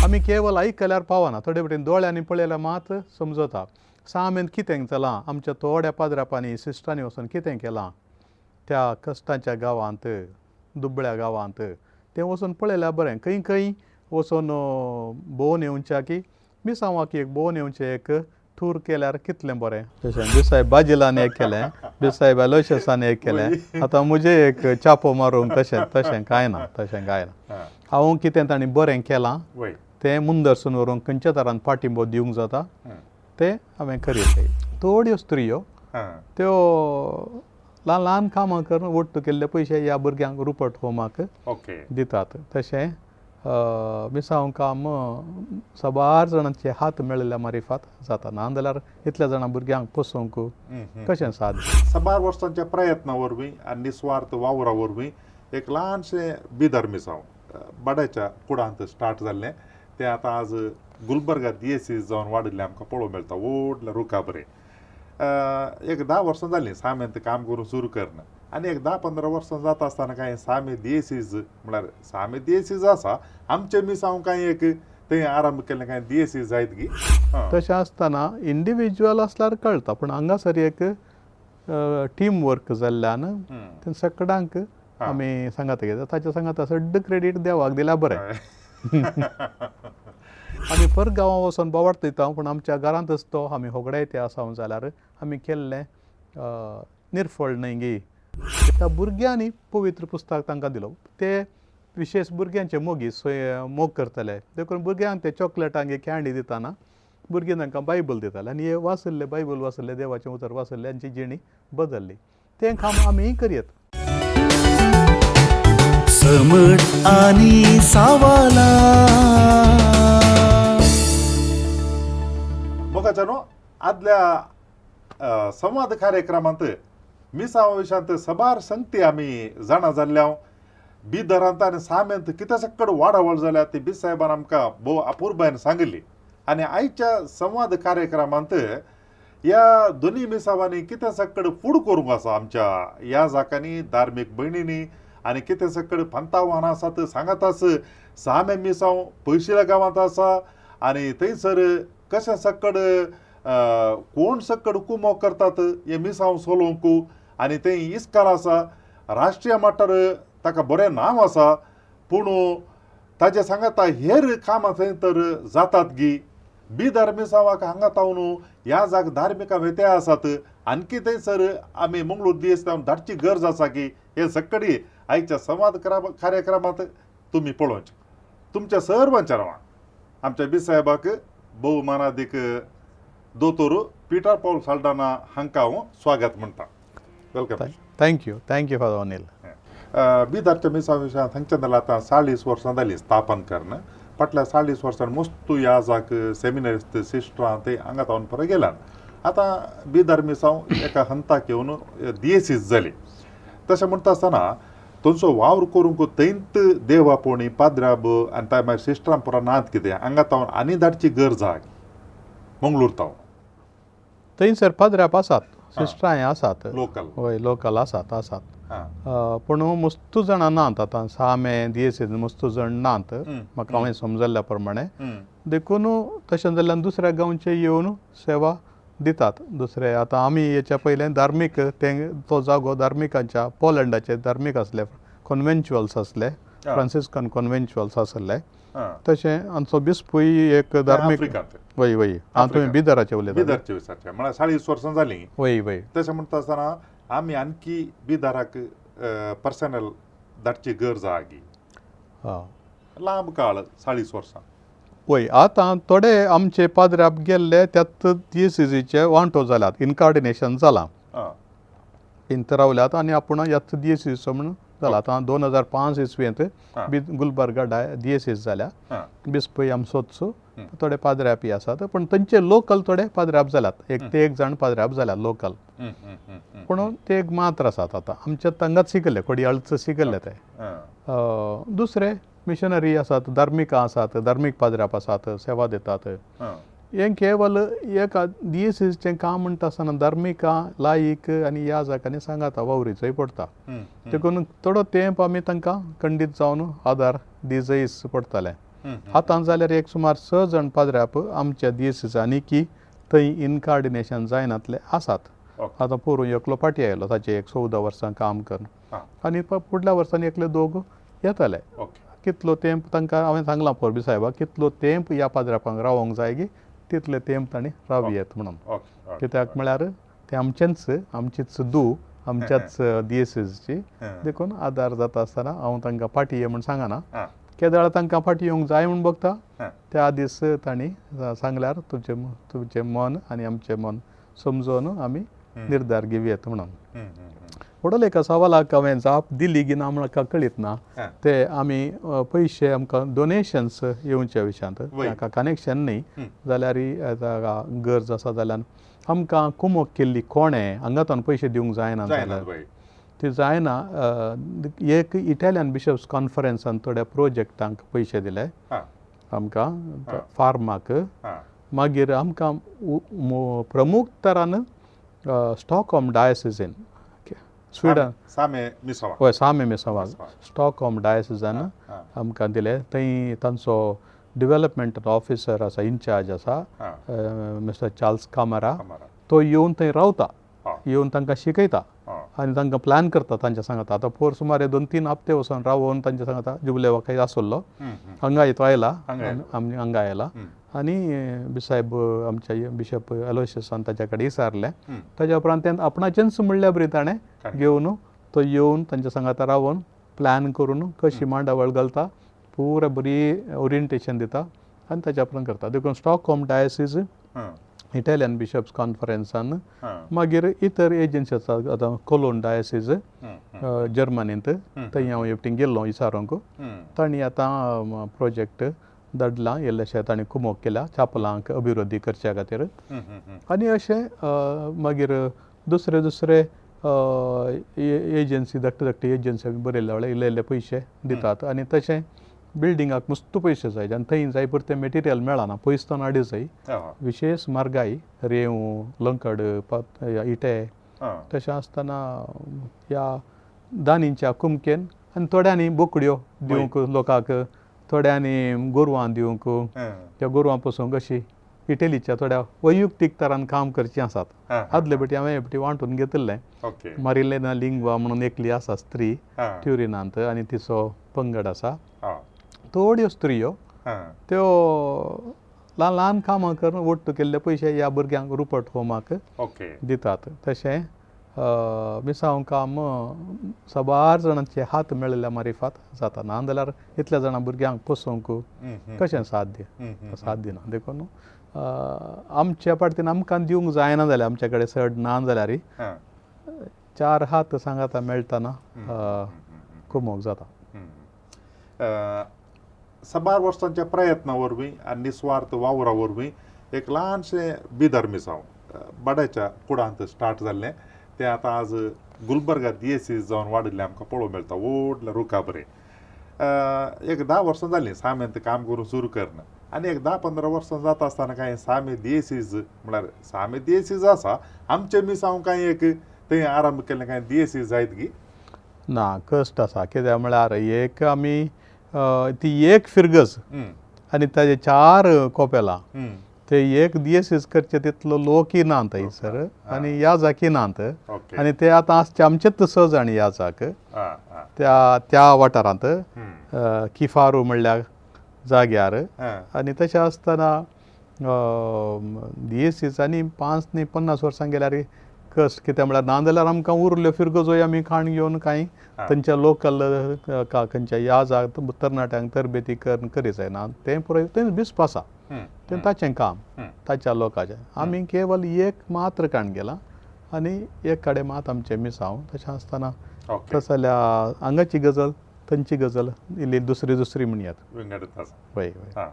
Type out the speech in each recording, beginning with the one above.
आमी केवल आयकल्यार पावना, थोडे वटेन दोळ्यांनी पळयल्यार मात समजता. सामेन कितें जालां, आमच्या थोड्या पाद्रापांनी सिस्टरांनी वचून कितें केलां त्या कश्टांच्या गांवांत, दुबळ्या गांवांत, तें वचून पळयल्यार बरें. खंय खंय वचून भोंवन येवच्या की मिसांवाक एक भोंवन येवचें, एक टूर केल्यार कितलें बरें. जशें बिसायब बाजिलान एक केलें, बिसायब एलोशियसान एक केलें, आतां म्हजें एक चापो मारूंक तशें तशें कांय ना, तशें कांय ना. हांव कितें तांणी बरें केलां तें मुंदरसून व्हरूंक खंयच्या तरान पाठिंबो दिवंक जाता तें हांवें करीत. थोड्यो स्त्रियो त्यो ल्हान ल्हान कामां करून वट्टू केल्ले पयशे ह्या भुरग्यांक रुपट होमाक दितात. तशें मिसांव काम साबार जाणांचे हात मेळिल्ल्या मारिफात जाता, ना जाल्यार इतल्या जाणां भुरग्यांक पोसोवंक कशें साध्य. साबार वर्सांच्या प्रयत्ना वरवीं आनी निस्वार्थ वावरा वरवीं एक ल्हानशें बिदर मिसांव बाड्याच्या कुडांत स्टार्ट जाल्लें तें आतां आज गुलबर्गा दियेसीस जावन वाडिल्लें आमकां पळोवंक मेळटा व्हडल्या रुखा बरें. एक 10 वर्सां जालीं सामेंत काम करूंक सुरू करून आनी एक 10-15 वर्सां जाता आसतना कांय सामे दियेसीस म्हळ्यार सामे दियेसीस आसा आमचे मिसांव कांय एक थंय आरंभ केल्लें कांय दियेसीस जायत गी. तशें आसतना इंडिविज्युअल आसल्यार कळटा, पूण हांगासर एक टीम वर्क जाल्ल्यान तें सगळ्यांक आमी सांगात घेता. ताच्या सांगाता सड्ड क्रेडीट देवाक दिल्यार बरें. आमी पर गांवां वचोन बोवाळ दिता, पूण आमच्या घरांतच तो आमी होगडायते आसा जाल्यार आमी केल्लें निर्फळ न्हय गी. त्या भुरग्यांनी पवित्र पुस्तक तांकां दिलो, ते विशेश भुरग्यांचे मोगी मोग करतले, देखून भुरग्यांक ते चॉकलेटां कॅन्डी दिताना भुरगीं तांकां बायबल दिताले आनी हे वाचिल्ले बायबल वाचिल्ले देवाचें उतर वाचिल्ले हांची जिणी बदल्ली. तें काम आमीय करयत. समट आनी सावाला मोगाच्यानो आदल्या संवाद कार्यक्रमांत मिसांव विशांत सबार संगती आमी जाणा जाल्ल्या. बिदरांत आनी सामेंत कितें सक्कड वाडावळ जाल्या ती बी साहेबान आमकां भोव अपुरबायेन सांगिल्ली. आनी आयच्या संवाद कार्यक्रमांत ह्या दोनी मिसांवांनी कितें सक्कड फूड करूंक आसा आमच्या ह्या जाकांनी धार्मीक भयणींनी आनी कितें सक्कड पंतावान आसात सांगाताच सामे मिसांव पयशिल्या गांवांत आसा आनी थंयसर कशें सक्कड कोण सक्कड कुमोक करतात हे मिसांव चलोवंक आनी थंय इस्काल आसा राष्ट्रीय मट्टार ताका बरें नांव आसा, पूण ताजे सांगाता हेर कामां थंय तर जातात गी. बिदर मिसांवाक हांगा तावन ह्या जाग धार्मिका व्यत्यय आसात आणखी थंयसर आमी मंगळूर दीस धाडची गरज आसा की हे सक्कडी आयच्या संवाद कार्यक्रमांत तुमी पळोवचें. तुमच्या सर्वांच्या नांवान आमच्या बी साहेबाक भोवमानादीक दोतोर पिटर पॉल साल्डाना हांकां हांव स्वागत म्हणटा. Welcome. Thank you, thank you father Anil. बिदरच्या मिसां विशयांत थंयच्यान जाल्यार आतां 40 वर्सां जालीं स्थापन करून. फाटल्या 40 वर्सां मस्तू ह्या जाक सेमिनरिस्त सिस्टरां ते हांगा तावन परत गेल्यात. आतां बिदर मिसांव एका हंताक येवन दियेसीस जाली. तशें म्हणटा आसतना थंयचो वावर करूंक थंयत देवापोणी पाद्राब आनी ताय मागीर सिस्टरां पुरा नात कितें हांगा तावन आनी धाडची गरज आहा मंगळूर तावन. थंयसर पाद्राप आसात, सिस्टरांय आसात, लोकल हय लोकल आसात आसात, पूण मस्तू जाणां नात आतां सामे दियेसीन मस्तू जाण नात म्हाका हांवें समजल्ल्या प्रमाणे. देखून तशें जाल्यार दुसऱ्या गांवचे येवन सेवा दितात दुसरे. आतां आमी हेच्या पयलें धार्मीक ते तो जागो धार्मिकांच्या पोलंडाचे धार्मीक आसले, कॉन्वेंच्युअल्स आसले, फ्रांसिस्कन कॉन्वेंच्युअल्स आसले. तशें आमचो बिस्पूय एक धार्मीक. वय वय आं तुमी बिदराचे उलयता. बिदरचे विचारचे म्हळ्यार 40 वर्सां जालीं. वय वय. तशें म्हणटा आसतना आमी आणखी बिदराक पर्सनल धाडची गरज आहा गी लांब काळ 40 वर्सां. वय आतां थोडे आमचे पाद्राप गेल्ले त्यात दियेसीचे वांटो जाल्यात, इनकार्डिनेशन जालां, इंत रावल्यात आनी आपूण ह्याच दियेसीचो म्हणून जाला. आतां 2005 इस्वेंत गुलबर्गा दियेसीस जाल्या, बिस्पूय आमचोच, थोडे पाद्रापी आसात, पूण थंयचे लोकल थोडे पाद्राप जाल्यात, एक ते एक जाण पाद्राप जाल्यात लोकल, पूण ते एक मात्र आसात. आतां आमच्या तांकांच शिकले कोडयाळच शिकले ते. दुसरे मिशनरी आसात, धार्मिकां आसात, धार्मीक पाद्राप आसात, सेवा दितात. हें केवल एक दियेसीचें काम म्हणटा आसतना धार्मिकां लायक आनी ह्या जाग्यांनी सांगाता वावरीचोय पडटा, देखून थोडो तेंप आमी तांकां खंडीत जावन आदार दिजयच पडटालें. आतां जाल्यार एक सुमार 6 जाण पाद्र्याप आमच्या दियेसीस आनी की थंय इनकार्डिनेशन जायनातले आसात. आतां पोरूं एकलो फाटी आयलो, ताचे एक 14 वर्सां काम करून, आनी फुडल्या वर्सांनी एकले दोग येतले. कितलो तेंप तांकां हांवें सांगलां पोरबी साहेबा, कितलो तेंप ह्या पाद्र्यापांक रावोंक जाय गी तितले तेंप तांणी रावयेत म्हणून. कित्याक म्हळ्यार ते आमचेंच, आमचीच दू, आमच्याच दियेसीची, देखून आदार जाता आसतना हांव तांकां फाटी ये म्हूण सांगना. केदळा तांकां फाटी येवंक जाय म्हूण बगता, त्या दीस तांणी सांगल्यार तुमचें मन आनी आमचें मन समजून आमी निर्धार घेवयेत म्हणून. व्हडलो एका सवालाक हांवें जाप दिली की ना म्हाका कळीत ना. ते आमी पयशे आमकां डोनेशन्स येवच्या विशयांत ताका कनेक्शन न्ही जाल्यार गरज आसा जाल्यार आमकां कुमोक केल्ली कोणें हांगांतल्यान पयशे दिवंक जायना जाल्यार ती जायना. एक इटालियन बिशप्स कॉन्फरन्सान थोड्या प्रोजेक्टांक पयशे दिले आमकां फार्माक. मागीर आमकां प्रमुख तरान स्टॉकहोम डायसिजीन स्विडन, हय सामे मिसांवाक स्टॉकहोम डायसिजान आमकां दिले. थंय तांचो डिवेलपमेंट ऑफिसर आसा, इन्चार्ज आसा, मिस्टर चार्ल्स कामारा, तो येवन थंय रावता, येवन तांकां शिकयता आनी तांकां प्लॅन करता तांच्या सांगता. आतां पोर सुमार 2-3 हप्ते वचून रावोन तांच्या सांगता जुबलेवा खंय आसलो हांगा तो आयला, आमी हांगा आयला आनी बिसायब आमच्या बिशप एलोशियसान ताच्या कडेन विचारलें. ताज्या उपरांत तें आपणाचेंच म्हणल्या बरी ताणें घेवन तो येवन तांच्या सांगाता रावोन प्लॅन करून कशी मांडावळ घालता, पुरा बरी ओरिएंटेशन दिता आनी ताच्या उपरांत करता. देखून स्टॉकहोम डायसीज, इटालियन बिशप्स कॉन्फरन्सान, मागीर इतर एजन्सी आसा, आतां कोलोन डायसीज जर्मनींत, थंय हांव एकटीं गेल्लो विचारूंक, तांणी आतां प्रोजेक्ट धाडला इल्लेशे तांणी कुमोक केल्या चापलांक अभिवृद्धी करच्या खातीर. आनी अशें मागीर दुसरे दुसरे एजन्सी, धाकटे धाकटे एजन्सी आमी बरयल्ले वेळार इल्ले इल्ले पयशे दितात. आनी तशें बिल्डिंगाक मस्त पयशे जाय आनी थंय जाय पुरतें मटेरियल मेळना, पयस तो हाडी जाय, विशेश म्हारगाय, रेंव, लंकड, इटे. तशें आसतना ह्या दानींच्या कुमकेन आनी थोड्यांनी बोकड्यो दिवंक लोकांक, थोड्यांनी गोरवां दिवंक, त्या गोरवां पसून अशी इटलीच्या थोड्या वैयुक्तीक तरान काम करचीं आसात. आदले पटी हांवें एकटी वांटून घेतिल्लें. मारिलेना लिंगवा म्हणून एकली आसा स्त्री ट्युरिनांत आनी तिचो पंगड आसा, थोड्यो स्त्रियो त्यो ल्हान ल्हान कामां करून वट्ट केल्ले पयशे ह्या भुरग्यांक रुपट होमाक दितात. तशें मिसांव काम साबार जाणांचे हात मेळिल्ल्या मारिफात जाता, ना जाल्यार इतल्या जाणां भुरग्यांक पोसोवंक कशें साध्य, साध्य ना. देखून आमच्या पार्टीन आमकां दिवंक जायना जाल्यार, आमच्या कडेन चड ना जाल्यार 4 हात सांगाता मेळटना कुमोक जाता. साबार वर्सांच्या प्रयत्ना वरवीं आनी निस्वार्थ वावरा वरवीं एक ल्हानशें बिदर मिसांव बाड्याच्या कुडांत स्टार्ट जाल्लें, तें आतां आज गुलबर्गा दियेसीस जावन वाडिल्लें आमकां पळोवंक मेळटा व्हडल्या रुखा बरें. एक 10 वर्सां जालीं सामेंत काम करूंक सुरू करून, आनी एक 10-15 वर्सां जाता आसतना कांय सामे दियेसीस म्हळ्यार सामे दियेसीस आसा आमचें मिसांव कांय एक थंय आरंभ केल्लें कांय दियेसीस जायत गी ना, कश्ट आसा. कित्याक म्हळ्यार एक आमी ती एक फिरगज आनी ताजे 4 कोपेलां, ते एक दियेसीस करचे तितलो लोकय ना थंयसर आनी याजाकय नात, आनी ते आतां आसचे आमचेच 6 जाण याजाक त्या त्या वाठारांत किफारू म्हणल्या जाग्यार. आनी तशें आसतना दियेसीस आनी 5 न्ही 50 वर्सां गेल्यार कश्ट, कित्याक म्हळ्यार ना जाल्यार आमकां उरल्यो फिरगजोय आमी खाण घेवन कांय थंयच्या लोकल खंयच्या याजाक तरणाट्यांक तरबेती करी जायना, तें पुराय तें बिस्प आसा, तें ताचें काम, ताच्या लोकाचें. आमी केवल एक मात्र काण गेला आनी एक कडेन मात आमचें मिसांव. तशें आसतना तस जाल्यार हांगाची गजल थंयची गजल इल्ली दुसरी दुसरी म्हणयात. हय हय.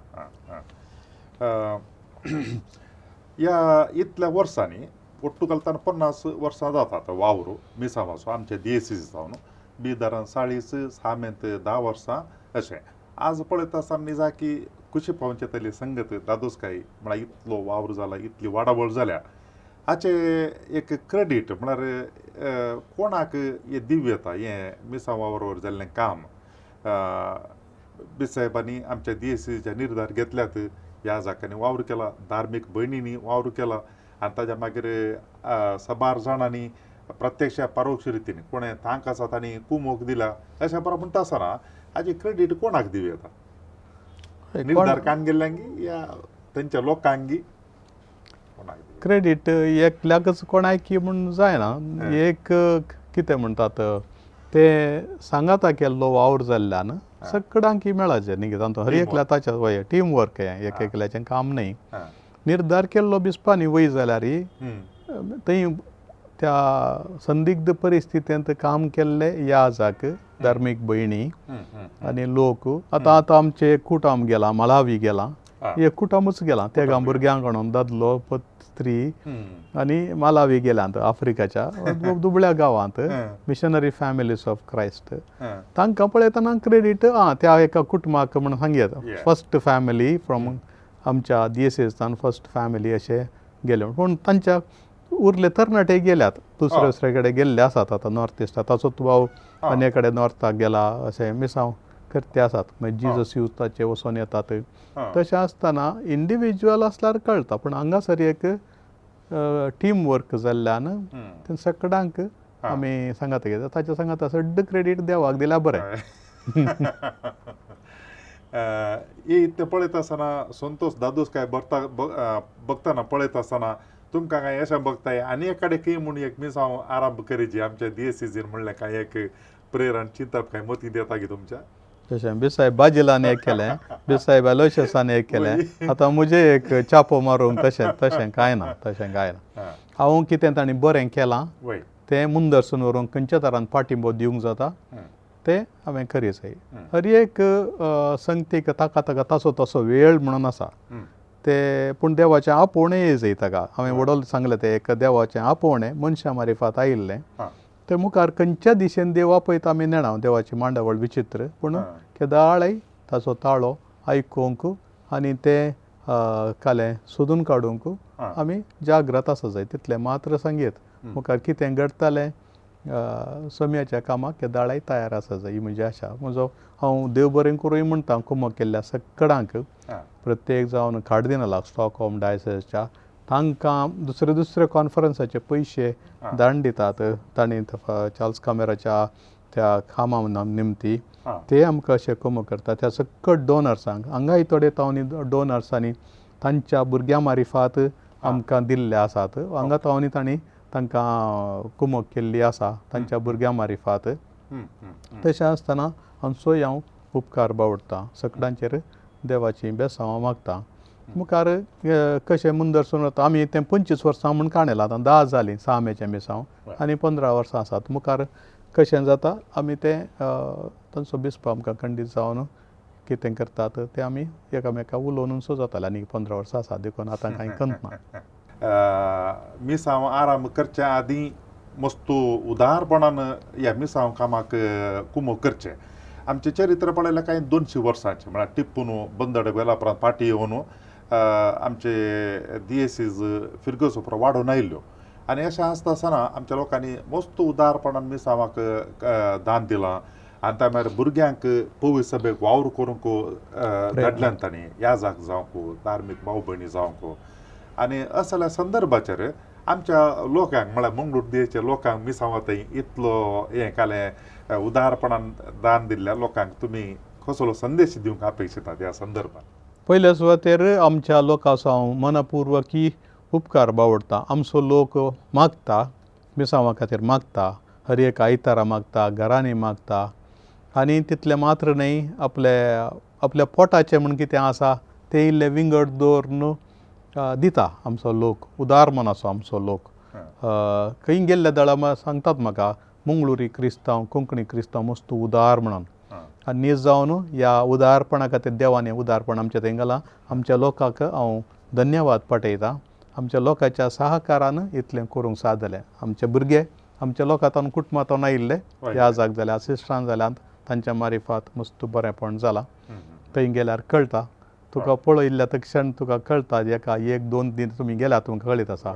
ह्या इतल्या वर्सांनी ಒಟ್ಟು ಕಲ್ತಾನ 50 वर्सां जातात वावर मिसांवाचो आमचे दियेसीस जावन बिदरान 40, सामेंत 10 वर्सां अशें. आज पळयता आसतना निजाकी खुशी पावचे तली संगत दादोसकाय म्हळ्यार इतलो वावर जाला, इतली वाडावळ जाल्या, हाचें एक क्रेडीट म्हळ्यार कोणाक हें दिवं येता हें मिसांव वावरावर जाल्लें काम? बिसाहेबांनी आमच्या दियेसीचे निर्धार घेतल्यात, ह्या जाकांनी वावर केला, धार्मीक भयणींनी वावर केला आनी ताज्या मागीर साबार जाणांनी प्रत्यक्ष परोक्ष रितीन कोणें तांक आसा तांणी कुमोक दिला. अशें बरो म्हणटा आसतना हाजी क्रेडीट कोणाक दिवं येता? निर्धार कान गेल्ल्यांगी या तेंच्या लोकांगी कोणाक दिवं? क्रेडीट एकल्याकच कोणाकी म्हूण जायना. एक कितें म्हणटात ते सांगाता केल्लो वावर जाल्ल्यान सगळ्यांकी मेळाचें न्ही, तातूंत हर एकल्या ताच्या वय टीम वर्क हें, एक एकल्याचें काम न्ही. निर्धार केल्लो बिस्पांनी वय जाल्यार थंय त्या संदिग्ध परिस्थितींत काम केल्ले याजाक धार्मीक भयणी आनी लोक. आतां आतां आमचें कुटाम गेलां, मळावी गेलां, एक कुटामूच गेलां तेगां भुरग्यांक हाडून, दादलो स्त्री आनी मालावी गेल्यात आफ्रिकाच्या दुबळ्या गांवांत, मिशनरी फॅमिलीज ऑफ क्रायस्ट. तांकां पळयतना क्रेडीट आं त्या एका कुटुंबाक म्हूण सांगयेता, फर्स्ट फॅमिली फ्रॉम आमच्या दियेसेसान फर्स्ट फॅमिली अशें गेले. पूण तांच्या उरले तरणाटे गेल्यात दुसरे दुसरे कडेन गेल्ले आसात. आतां नॉर्थ इस्टाक ताचोच भाव आनी कडेन नॉर्थाक गेला, अशें मिसांव करते आसात. मागीर जिजस युथाचे वचोन येतात. तशें आसतना इंडिविज्युअल आसल्यार कळटा, पूण हांगासर एक टीम वर्क जाल्ल्यान ते सगळ्यांक आमी सांगात घेता. ताच्या सांगाता सड्ड क्रेडीट देवाक दिल्यार बरें. ही ते पळयता आसतना संतोष दादूस काय बघता बघताना पळयता आसतना तुमकां काय अशें बघताय आनी एक कडेन खंय म्हूण एक मिसांव आरंभ करीची आमच्या दियेसीजीन म्हणलें काय एक प्रेरण चिंतप काय मतींत येता की तुमच्या? तशें बिसायब बाजिलान एक केलें, बिसायब एलोशियसान एक केलें, आतां म्हजें एक चापो मारूंक तशें तशें कांय ना, तशें कांय ना. हांव कितें तांणी बरें केलां तें मुंदरसून व्हरूंक खंयच्या तरान पाठिंबो दिवंक जाता तें हांवें करीत जाय. हर एक संगतीक ताका ताका तासो तसो वेळ म्हणून आसा ते, पूण देवाचें आपोवणें जाय ताका. हांवें वडोल सांगलें तें एक देवाचें आपोवणें मनशां मारिफात आयिल्लें ते मुखार खंयच्या दिशेन देव आपयता आमी नेणा. देवाची मांडावळ विचित्र, पूण केदाळय ताचो ताळो आयकूंक आनी तें कालें सोदून काडूंक आमी जाग्रत आसा जाय, तितलें मात्र सांगयत. मुखार कितें घडटलें सम्याच्या कामाक केदाळय तयार आसा जाय, ही म्हजी आशा. म्हजो हांव देव बरें करूय म्हणटा कुमक केल्ल्या सगळ्यांक, प्रत्येक जावन कार्दिनलाक स्टॉकहोम डायसेसच्या, तांकां दुसरे दुसरे कॉन्फरन्साचे पयशे दान दितात तांणी चार्ल्स कामेराच्या त्या कामा निमती ते आमकां अशें कुमक करतात. त्या सकट डोनर्सांक हांगाय थोडे तावनी डोनर्सांनी तांच्या भुरग्यां मारिफात आमकां दिल्ले आसात. हांगा तावनी तांणी तांकां कुमक केल्ली आसा तांच्या भुरग्यां मारिफात. तशें आसतना हांचोय हांव उपकार बावडटा, सगळ्यांचेर देवाची बेसांव मागता. मुखार कशें मुंदरसून वता आमी तें 25 वर्सां म्हूण काणयलां, आतां 10 जालीं 6 मेचें मिसांव आनी 15 वर्सां आसात. मुखार कशें जाता आमी तें तांचो बिस्प आमकां खंडीत जावन कितें करतात तें आमी एकामेका उलोवनूच जातालें. आनी 15 वर्सां आसा देखून आतां कांय कंत ना. मिसांव आराम करचे आदीं मस्त उदारपणान ह्या मिसांव कामाक कुमक करचें. आमचें चरित्र पळयल्यार कांय 200 वर्सांचें, म्हळ्यार टिप्पून बंदड गेल्या उपरांत फाटीं येवन आमचे दियेसीज फिरगर्ज उपरांत वाडोवन आयिल्ल्यो. आनी अशें आसता आसतना आमच्या लोकांनी मस्त उदारपणान मिसांवाक दान दिलां आनी त्या मागीर भुरग्यांक पवित्र सभेक वावर करूंक धाडल्यान तांणी, याजाक जावंक, धार्मीक भाव भयणी जावंक. आनी असल्या संदर्भाचेर आमच्या लोकांक म्हळ्यार मंगळूर देशच्या लोकांक मिसांवा थंय इतलो हें कालें उदारपणान दान दिल्ल्या लोकांक तुमी कसलो संदेश दिवंक अपेक्षितात ह्या संदर्भात? पयल्या सुवातेर आमच्या लोकांचो हांव मनपूर्वकी उपकार बावडटा. आमचो लोक मागता, मिसांवा खातीर मागता, हर एक आयतारा मागता, घरांनी मागता. आनी तितलें मात्र न्हय, आपले आपल्या पोटाचें म्हूण कितें आसा तें इल्लें विंगड दवरून दिता आमचो लोक. उदार मनाचो आमचो लोक. खंय गेल्ल्या दळा सांगतात म्हाका मंगळुरी क्रिस्तांव, कोंकणी क्रिस्तांव मस्त उदार म्हणून. आनी नीज जावन ह्या उदारपणा खातीर देवान उदारपण आमच्या थंय घालां. आमच्या लोकांक हांव धन्यवाद पाठयतां. आमच्या लोकांच्या सहकारान इतलें करूंक सादलें. आमचे भुरगे आमच्या लोकांत कुटुंबांत आयिल्ले ह्या जाग जाल्या सिस्टरान जाल्यात तांच्या मारिफात मस्त बरेंपण जालां. थंय गेल्यार कळटा तुका, पळयल्ल्या तक्षण तुका कळटा, एका 1-2 दीस तुमी गेल्यार तुमकां कळीत आसा.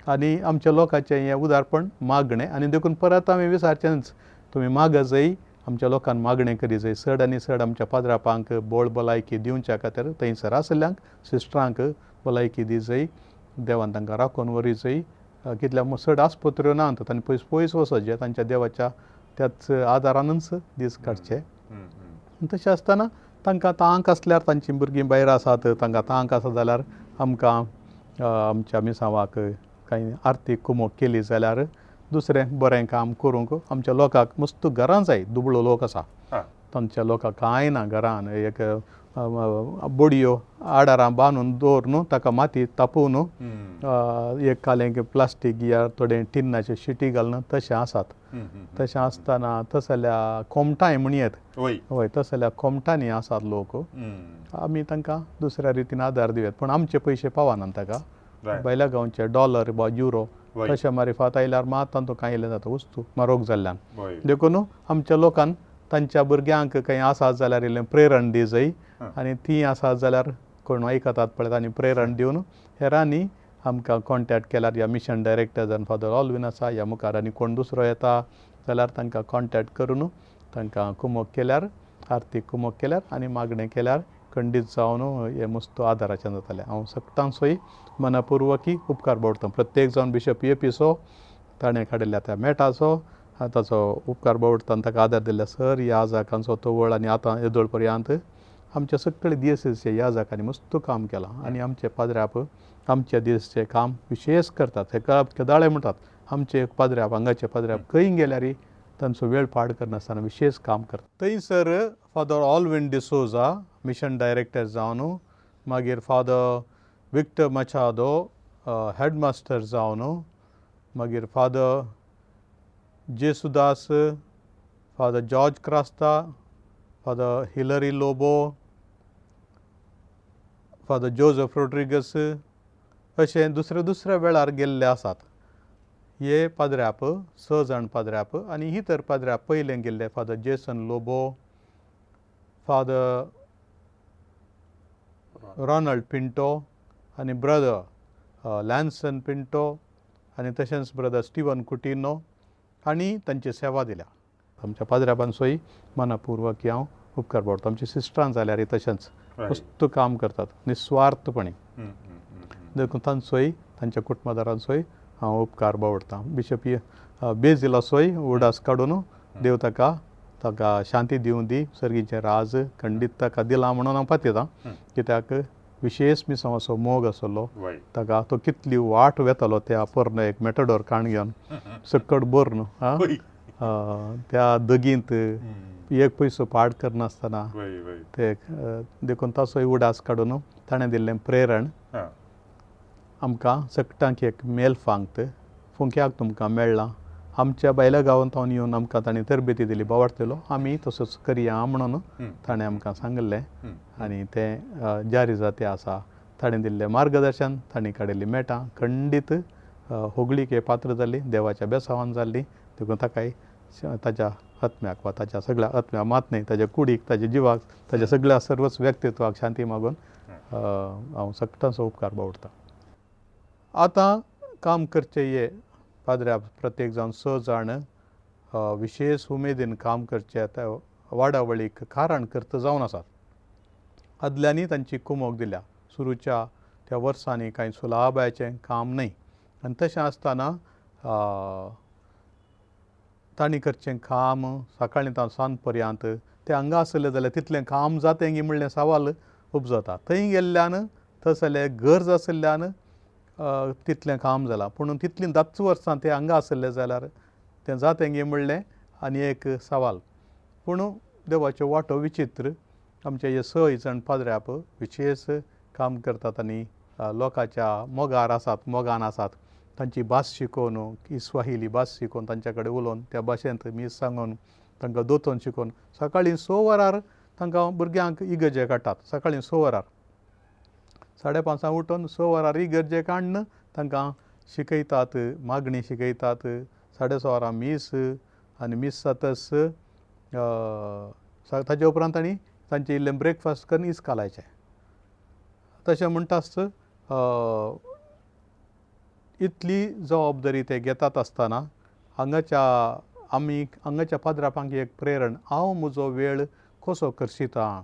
आनी आमच्या लोकांचें हें उदारपण मागणें आनी देखून परत आमी विचारचेंच, तुमी मागत जाय आमच्या लोकांक मागणें करी जाय, चड आनी चड आमच्या पाद्रापांक बोळ भलायकी दिवच्या खातीर थंयसर आशिल्ल्यांक सिस्टरांक भलायकी दी जाय, देवान तांकां राखून व्हरी जाय. कितल्या चड आस्पत्र्यो ना तांणी पयस पयस वचत जे तांच्या देवाच्या त्याच आदारानूच दीस काडचे. तशें आसतना तांकां तांक आसल्यार तांचीं भुरगीं भायर आसात, तांकां तांक आसा जाल्यार आमकां आमच्या मिसांवाक कांय आर्थीक कुमोक केली जाल्यार दुसरें बरें काम करूंक आमच्या लोकांक मस्त घरां जाय. दुबळो लोक आसा तांच्या लोकांक कांय ना घरान, एक बोडयो आडारां बांदून दवरून ताका माती तापोवन एक कालें प्लास्टीक या थोडें टिन्नाचे शिटी घालून तशें आसात. तशें आसतना तसल्या खोमटांय म्हणयेत, हय तसल्या खोमटांनी आसात लोक. आमी तांकां दुसऱ्या रितीन आदार दिवयात, पूण आमचे पयशे पावनात ताका. भायल्या गांवचे डॉलर वा युरो तशें मारिफात आयल्यार मात तांतूं कांय इल्लें जाता वस्तू म्हारग जाल्ल्यान. देखून आमच्या लोकान तांच्या भुरग्यांक खंय आसात जाल्यार इल्लें प्रेरण दी जाय आनी तीं आसात जाल्यार कोण आयकतात पळयत आनी प्रेरण दिवन हेरांनी आमकां कॉन्टेक्ट केल्यार ह्या मिशन डायरेक्टर जावन फादर ऑलवीन आसा ह्या मुखार आनी कोण दुसरो येता जाल्यार तांकां कॉन्टेक्ट करून तांकां कुमोक केल्यार, आर्थीक कुमोक केल्यार आनी मागणें केल्यार खंडीत जावन हें मस्त आदाराचें जातलें. हांव सगटांचोय मनापुर्वकी उपकार बावडटा. प्रत्येक जावन बिशप एपीचो ताणें काडिल्ल्या त्या मेटाचो ताचो उपकार बावडटा आनी ताका आदार दिल्ल्या सर याजाकांचो तवळ आनी आतां येदोळ पर्यंत आमच्या सगळे दियसीचे याजाकांनी मस्त काम केलां आनी आमचे पाद्र्याप आमच्या दियसीचें काम विशेश करतात. हे केदाळे म्हणटात आमचे पाद्र्याप हांगाचे पाद्र्याप खंय गेल्यार तांचो वेळ पाड करनासतना विशेश काम करतात. थंयसर father Alvin D'Souza mission director जावन, मागीर फादर विक्टर मचादो हेडमास्टर जावन, मागीर father Jesudas, father George Crasta, father Hillary Lobo, father Joseph Rodrigues अशें दुसऱ्या दुसऱ्या वेळार गेल्ले आसात. हे पाद्र्याप 6 जाण पाद्र्याप आनी ही तर पाद्र्याप पयलें गेल्ले father Jason Lobo, father Ronald Pinto आनी ब्रदर लॅन्सन पिंटो आनी तशेंच ब्रदर स्टिवन कुटिनो हांणी तांची सेवा दिल्या. आमच्या पाद्र्यापांचोय मनापुर्वक हांव उपकार बावडटा. आमची सिस्टरां जाल्यार तशेंच मस्त काम करतात निस्वार्थपणी, देखून तांचोय तांच्या कुटुंबदारांचोय हांव उपकार बावडटा. बिशप बेजिलाचोय उडास काडून देव ताका ताका शांती दिवं दी, सर्गीचें राज खंडीत ताका दिलां म्हणून हांव पातयेतां. कित्याक विशेश मिसांवाचो मोग आसलो ताका, तो कितली वाट वेतालो त्या पोरनो एक मेटडोर काण घेवन सकट भरून त्या दगींत एक पयसो पाड करनासतना ते, देखून ताचोय उडास काडून ताणें दिल्लें प्रेरण आमकां सगटांक एक मेल फांगत फुंक्याक तुमकां मेळ्ळां. आमच्या भायल्या गांवांत येवन आमकां ताणें तरबेती दिली, बावाडटलो आमी तसोच करया म्हणून ताणें आमकां सांगिल्लें आनी तें जारी जाते आसा. ताणें दिल्लें मार्गदर्शन, ताणें काडिल्लीं मेटां खंडीत होगळीके पात्र जाली, देवाच्या बेसावान जाल्ली. देखून ताकाय ताच्या आत्म्याक वा ताच्या सगळ्या आत्म्या मात न्हय, ताच्या कुडीक, ताच्या जिवाक, ताच्या सगळ्या सर्वच व्यक्तित्वाक शांती मागून हांव सगटांचो उपकार बावडटा. आतां काम करचें हे पाद्र्या प्रत्येक जावन 6 जाण विशेश उमेदीन काम करचे त्या वाडावळीक कारण करता जावन आसात. आदल्यांनी तांची कुमोक दिल्या. सुरूच्या त्या वर्सांनी कांय सुलाबायचें काम न्हय आनी तशें आसतना तांणी करचें काम सकाळीं तांव सांज पर्यंत ते हांगा आसले जाल्यार तितलें काम जातें गी म्हणलें सवाल उपजता. थंय गेल्ल्यान तसले गरज आशिल्ल्यान तितलें काम जालां, पूण तितलीं 10 वर्सां ते हांगा आशिल्ले जाल्यार तें जातें गी म्हणलें आनी एक सवाल. पूण देवाच्यो वाटो विचित्र. आमचे हे 6 जाण पाद्र्याप विशेश काम करतात आनी लोकांच्या मोगार आसात, मोगान आसात. तांची भास शिकोवन, इस्वाहिली भास शिकोवन तांच्या कडेन उलोवन त्या भाशेंत मीस सांगून तांकां दोतोन शिकोवन सकाळीं 6 वरार तांकां भुरग्यांक इगर्जे काडटात. सकाळीं 6 वरार 5:30 उठून 6 वरार इगर्जे काडून तांकां शिकयतात, मागणी शिकयतात. 6:30 वरां मीस आनी मीस जातच ताजे उपरांत तांणी तांचें इल्लें ब्रेकफास्ट करून इस्कालायचें. तशें म्हणटाच इतली जबाबदारी ते घेतात आसतना हांगाच्या आमी हांगाच्या पाद्रापांक एक प्रेरण, हांव म्हजो वेळ कसो करशिता,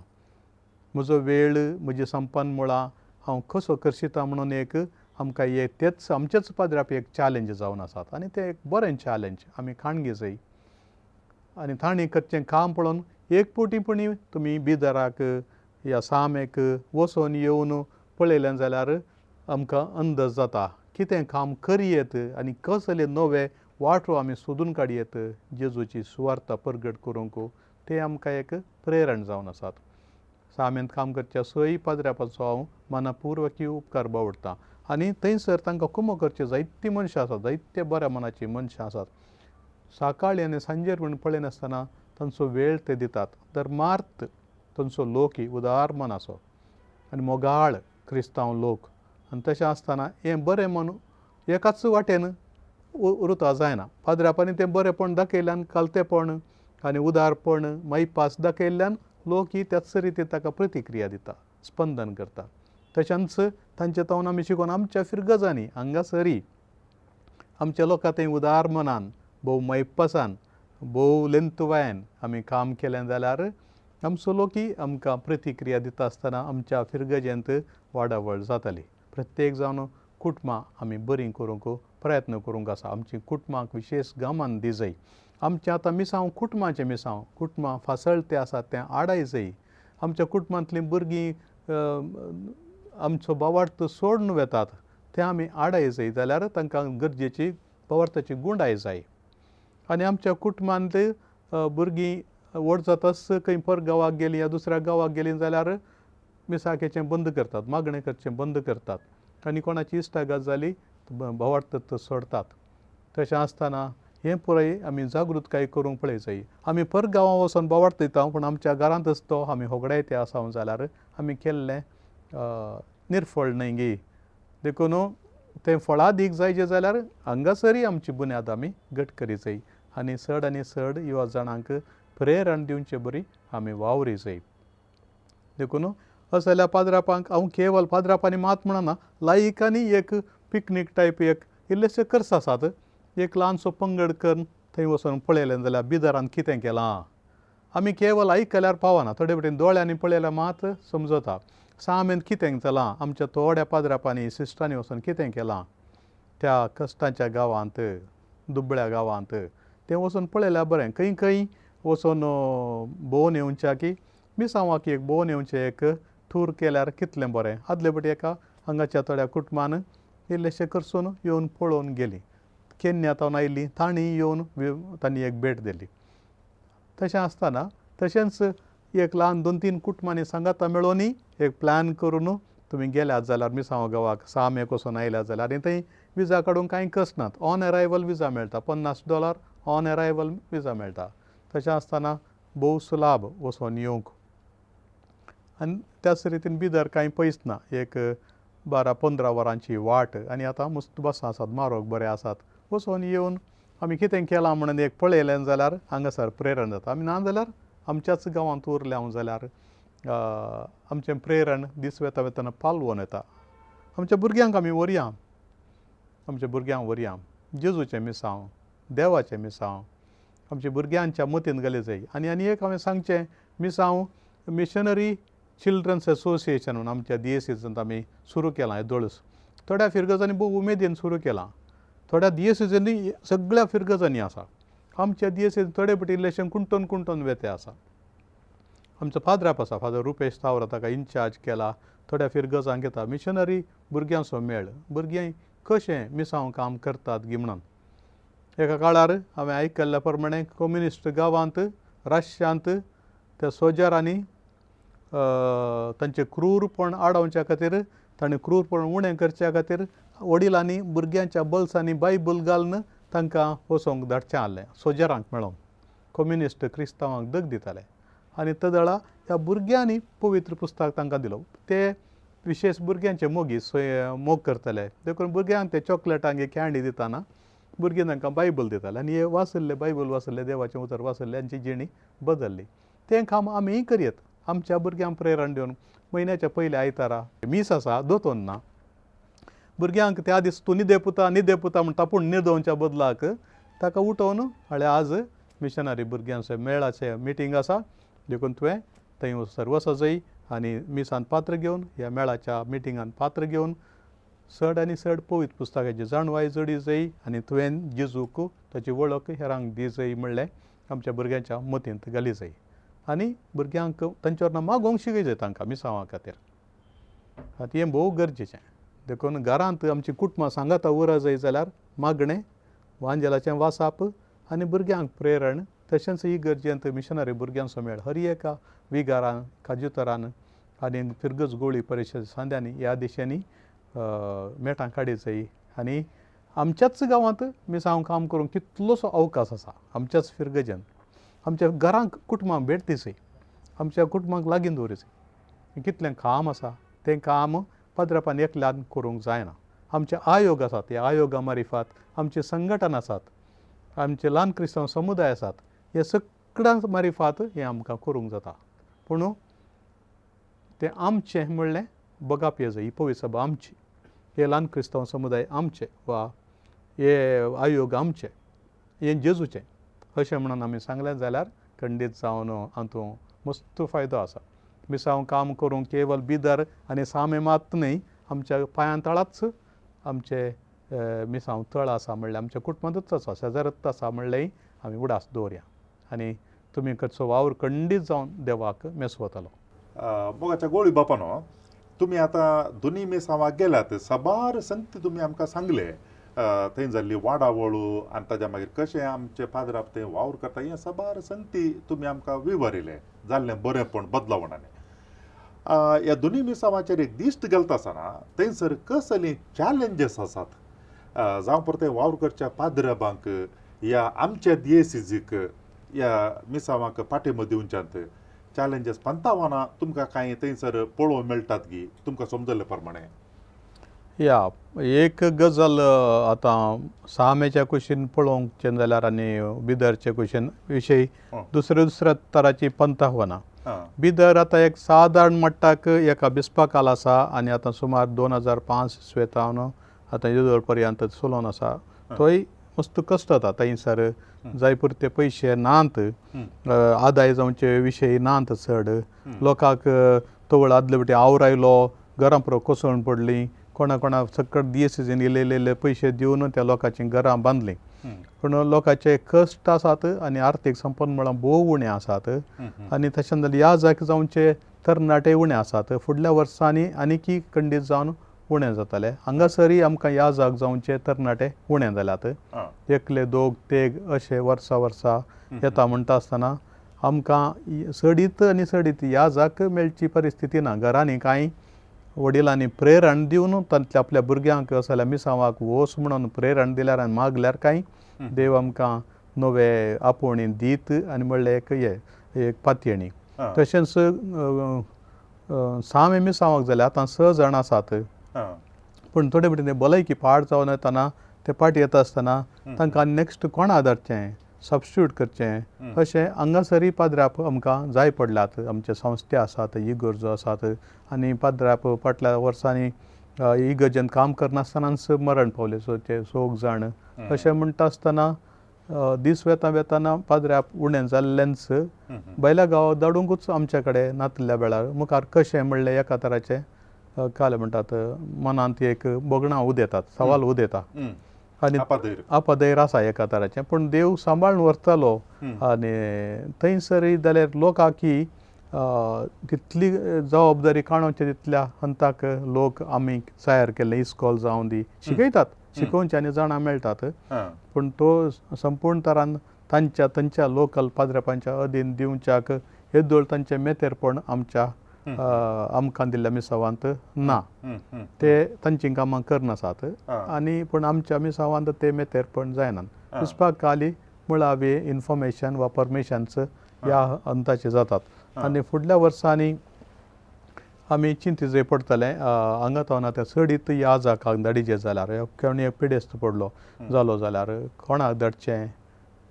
म्हजो वेळ म्हजी संपन्न मुळां हांव कसो करशिता म्हणून एक आमकां एक तेच आमचेच पाद्राप एक चॅलेंज जावन आसात आनी तें एक बरें चॅलेंज आमी काणगे जाय. आनी तांणी करचें काम पळोवन एक फावटी पुणी तुमी बिदराक या सामेक वचोन येवन पळयलें जाल्यार आमकां अंदाज जाता कितें काम करयेत आनी कसले नवे वाटो आमी सोदून काडयेत जेजूची सुवार्ता परगट करूंक, तें आमकां एक प्रेरण जावन आसात. सामेंत काम करच्या सय पाद्र्यापाचो हांव मनापुर्वकी उपकार बावडटा आनी थंयसर तांकां कुमो करचे जायतीं मनशां आसात, जायते बऱ्या मनाचीं मनशां आसात. सकाळीं आनी सांजेर म्हूण पळयनासतना तांचो वेळ ते दितात. धर्मार्थ तांचो लोक उदार मनाचो आनी मोगाळ क्रिस्तांव लोक. आनी तशें आसतना हें बरें मन एकाच वाटेन उरता जायना. पाद्रापांनी तें बरेंपण दाखयल्ल्यान कालतेपण आनी उदारपण मायपास दाखयल्ल्यान लोक ही त्याच रितीन ताका प्रतिक्रिया दिता, स्पंदन करता. तशेंच तांचे तावन आमी शिकोवन आमच्या फिरगजांनी हांगासरी आमच्या लोकां थंय उदार मनान भोव मायपासान भोव लेंतवायन आमी काम केलें जाल्यार आमचो लोकय आमकां प्रतिक्रिया दिता आसतना आमच्या फिरगजेंत वाडावळ जाताली. प्रत्येक जावन कुटुंबां आमी बरीं करूंक प्रयत्न करूंक आसा. आमची कुटुंबांक विशेश गमन दिजय. आमचें आतां मिसांव कुटुंबाचें मिसांव, कुटुंबां फासळते आसात तें आडाय जाय. आमच्या कुटुंबांतलीं भुरगीं आमचो भावार्थ सोडून वेतात तें आमी आडाय जाय जाल्यार तांकां गरजेची भावार्थाची गुंडाय जाय. आनी आमच्या कुटुंबांत भुरगीं व्हड जाताच खंय पर गांवाक गेलीं या दुसऱ्या गांवाक गेलीं जाल्यार मिसाखेचें बंद करतात, मागणें करचें बंद करतात आनी कोणाची इश्टागत जाली भावार्थ सोडतात. तशें आसतना हें पुराय आमी जागृतकाय करूंक पळय जाय. आमी पर गांवां वचोन भावार्थ दिता पूण आमच्या घरांतच तो आमी होगडायते आसा जाल्यार आमी केल्लें निर्फळ न्हय गी. देखून तें फळादीक जायचें जाल्यार हांगासरय आमची बुन्याद आमी घट करी जाय आनी चड आनी चड युवा जाणांक प्रेरण दिवचे बरी आमी वावरी जाय. देखून असल्या पाद्रापांक हांव केवल पाद्रापांनी मात म्हणना, लायकांनी एक पिकनीक टायप एक इल्लेशे खर्च आसात, एक ल्हानसो पंगड करून थंय वचून पळयलें जाल्यार बिदरान कितें केलां आमी केवल आयकल्यार पावना, थोडे वटेन दोळ्यांनी पळयल्यार मात समजता. सामेंत कितें जालां आमच्या थोड्या पाद्रापांनी सिस्टरांनी वचून कितें केलां त्या कश्टांच्या गांवांत दुबळ्या गांवांत तें वचून पळयल्यार बरें. खंय खंय वचून भोंवन येवच्या की मिसांवाक एक भोंवन येवचें एक टूर केल्यार कितलें बरें. आदले फावटी एका हांगाच्या थोड्या कुटुंबान इल्लेशें करसून येवन पळोवन गेलीं, केन्ना तावन आयलीं तांणी येवन तांणी एक भेट दिली. तशें आसतना तशेंच एक ल्हान 2-3 कुटुंबांनी सांगाता मेळोनी एक प्लॅन करून तुमी गेल्यात जाल्यार मिसांव गांवाक सामेक वचून आयल्यात जाल्यार आनी थंय विजा काडूंक कांय कस नात, ऑन अरायवल विजा मेळटा, $50 ऑन अरायवल विजा मेळटा. तशें आसतना भोव सुलाभ वचोन येवंक. आनी त्याच रितीन बिदर कांय पयस ना, एक 12-15 वरांची वाट आनी आतां मस्त बसां आसात, मारोग बरें आसात. वचोन येवन आमी कितें केलां म्हणून एक पळयलें जाल्यार हांगासर प्रेरण जाता. आमी ना जाल्यार आमच्याच गांवांत उरले हांव जाल्यार आमचें प्रेरण दीस वेता वेतना पालवोन येता. आमच्या भुरग्यांक आमी व्हरया, आमच्या भुरग्यांक व्हरया जेजूचें मिसांव, देवाचें मिसांव आमच्या भुरग्यांच्या मतीन घाली जाय. आनी आनी एक हांवें सांगचें, मिसांव मिशनरी चिल्ड्रन्स एसोसिएशन म्हणून आमच्या दियेसीजांत आमी सुरू केलां हेदोळच. थोड्या फिरगजांनी भोव उमेदीन सुरू केलां, थोड्या दियेसीजांनी सगळ्या फिरगजांनी आसा. आमच्या दियेसीज थोडे फावटी इल्लेशें कुंटोन कुंटोन वेते आसा. आमचो फादराप आसा, फादर रुपेश तावरा, ताका इन्चार्ज केला. थोड्या फिरगजांक येता मिशनरी भुरग्यांचो मेळ, भुरगीं कशें मिसांव काम करतात गी म्हणून. एका काळार हांवें आयकल्ल्या प्रमाणे कम्युनिस्ट गांवांत रशियांत त्या सोजरांनी तांचें क्रूरपण आडावच्या खातीर, ताणें क्रूरपण उणें करच्या खातीर वडिलांनी भुरग्यांच्या बल्सांनी बायबल घालून तांकां वचोंक धाडचें आहलें सोजरांक मेळोंक. कम्युनिस्ट क्रिस्तांवांक दग दिताले आनी तदळा ह्या भुरग्यांनी पवित्र पुस्तक तांकां दिलो. ते विशेश भुरग्यांचे मोगी मोग करताले, देखून भुरग्यांक ते चॉकलेटांक कॅन्डी दिताना भुरगीं तांकां बायबल दिताले आनी हे वाचल्ले बायबल वाचल्ले देवाचें उतर वाचल्ले हांची जिणी बदल्ली. तें काम आमीय करयत, आमच्या भुरग्यांक प्रेरण दिवन म्हयन्याच्या पयल्या आयतारा मीस आसा दोतोन ना, भुरग्यांक त्या दीस तूं न्हिदे पुता न्हिदे पुता म्हणटा पूण न्हिदोवच्या बदलाक ताका उठोवन हाळे आज मिशनरी भुरग्यांचे मेळाचें मिटींग आसा, देखून तुवें थंय वचसर वचो जाय आनी मिसान पात्र घेवन ह्या मेळाच्या मिटिंगान पात्र घेवन चड आनी चड पवित्र पुस्तकाची जाणवाय जोडी जाय आनी तुवें जेजूक ताची वळख हेरांक दी जाय म्हणलें आमच्या भुरग्यांच्या मतींत घाली जाय आनी भुरग्यांक तांच्यावर मागोवंक शिकय जाय तांकां मिसांवा खातीर. आतां हें भोव गरजेचें. देखून घरांत आमची कुटुंबां सांगाता उरत जाय जाल्यार मागणें, वांजेलाचें वासाप आनी भुरग्यांक प्रेरण, तशेंच ही गरजेंत मिशनरी भुरग्यांचो मेळ हर एका विगारान, काजुतरान आनी फिरगज गोळी परिशद सांद्यांनी ह्या दिशेंनी मेटां काडी जाय. आनी आमच्याच गांवांत मिसांव काम करूंक कितलोसो अवकाश आसा. आमच्याच फिरगजेन आमच्या घरांक कुटुंबांक भेट दी जाय, आमच्या कुटुंबांक लागीं दवरी जाय. कितलें काम आसा तें काम पाद्रापान एकल्यान करूंक जायना. आमचे आयोग आसात, ह्या आयोगा मारिफात आमचे संघटन आसात, आमचे ल्हान क्रिस्तांव समुदाय आसात, हे सगळ्यां मारिफात हें आमकां करूंक जाता. पूण तें आमचें म्हणलें बगाप जाय, ही पवित्र सभा आमची, हे ल्हान क्रिस्तांव समुदाय आमचे वा हे आयोग आमचे, हें जेजूचें अशें म्हणून आमी सांगलें जाल्यार खंडीत जावन हातूंत मस्त फायदो आसा. मिसांव काम करूंक केवल बिदर आनी सामे मात न्हय, आमच्या पांयां तळाच आमचे मिसांव तळ आसा म्हणल्यार आमच्या कुटुंबांतूच आसा, शेजारच आसा म्हणलेंय आमी उडास दवरया आनी तुमी करचो वावर खंडीत जावन देवाक मेसवतलो. मोगाच्या गोळी बापानो, तुमी आतां दोनी मिसांवाक गेल्यात, साबार संगती तुमी आमकां सांगले, थंय जाल्ली वाडावळ आनी ताज्या मागीर कशें आमचे पाद्राप थंय वावर करता, हें साबार संगती तुमी आमकां विवरिलें जाल्लें बरेंपण बदलावणांनी. ह्या दोनी मिसांवाचेर एक दिश्ट घालता आसतना थंयसर कसली चॅलेंजीस आसात, जावं परतें वावर करच्या पाद्राबांक या आमच्या दियेसीजीक ह्या मिसांवाक पाठिंबो दिवच्यांत चॅलेंजीस पंतावाना तुमकां कांय थंयसर पळोवंक मेळटात की तुमकां समजल्ले प्रमाणे? या एक गजाल आतां सामेच्या कुशीन पळोवंक जाल्यार आनी बिदरचे कुशीन विशय दुसऱ्या दुसऱ्या तराची पंतावाना. बिदर आतां एक सादारण मट्टाक एका बिस्पाकाल आसा आनी आतां सुमार 2005 स्वेतावन आतां येदोळ पर्यंत चलोवन आसा. थंय मस्त कश्ट जाता, थंयसर जाय पुरते पयशे नात, आदाय जावचे विशय नात चड, लोकांक तवळ आदले वटेन आवर आयलो, घरां पुरो कोसळून पडलीं, कोणा कोणा सकट दियेसीजीन इल्ले इल्ले इल्ले पयशे दिवन त्या लोकांचीं घरां बांदलीं. पूण लोकांचे कश्ट आसात आनी आर्थीक संपन्न म्हळ्यार भोव उणें आसात आनी तशें जाल्यार ह्या जाग जावचे तरणाटे उणें आसात. फुडल्या वर्सांनी आनीकी खंडीत जावन उणें जातले. हांगासरय आमकां ह्या जाग जावचे तरणाटे उणें जाल्यात, एकले दोग तेग अशे वर्सा वर्सा येता म्हणटा आसतना आमकां चडीत आनी चडीत ह्या जाग मेळची परिस्थिती ना. घरांनी कांय वडिलांनी प्रेरण दिवन तांतल्या आपल्या भुरग्यांक जाल्यार मिसांवाक वोस म्हणून प्रेरण दिल्यार आनी मागल्यार कांय देव आमकां नवे आपोवणी दीत आनी म्हणलें एक हे एक पातयेणी. तशेंच सामे मिसांवाक जाल्यार आतां 6 जाण आसात, पूण थोडे वटेन ते भलायकी पाड जावन येतना ते पाटी येता आसतना तांकां नेक्स्ट कोणा धाडचें, सबस्टिट्यूट करचें अशें हांगासरय पाद्राप आमकां जाय पडल्यात. आमचे संस्थे आसात, इगर्जो आसात आनी पाद्राप फाटल्या वर्सांनी इगर्जेन काम करनासतनाच मरण पावले, सो ते 6 जाण. अशें म्हणटा आसतना दीस वेता वेताना पाद्राप उणें जाल्लेंच भायल्या गांवांत धाडुंकूच आमच्या कडेन नातल्या वेळार मुखार कशें म्हणलें एका तराचें काल म्हणटात मनांत एक भोगणां उदेतात, सवाल उदेता आनी आपादैर आसा एका तराचें. पूण देव सांबाळून व्हरतालो आनी थंयसरय जाल्यार लोकांक तितली जबाबदारी काणोवचे तितल्या हंताक लोक आमी तयार केल्ले इस्कॉल जावं दी शिकयतात, शिकोवचे आनी जाणां मेळटात, पूण तो संपूर्ण तरान तांच्या तांच्या लोकल पाद्रापांच्या अधीन दिवच्याक येदोळ तांचें मेतेरपण आमच्या आमकां दिल्ल्या मिसांवांत ना, ते तांचीं कामां करनासात आनी पूण आमच्या मिसांवांत ते मेतेरपण जायना. बिस्पाक खाली मुळावी इन्फॉर्मेशन वा परमिशन्स ह्या अंताचे जातात आनी फुडल्या वर्सांनी आमी चिंतीजे पडटलें हांगा तो आतां चडीत ह्या जाकाक धाडीचे जाल्यार कोणी एक पिडेस्त पडलो जालो जाल्यार कोणाक धाडचें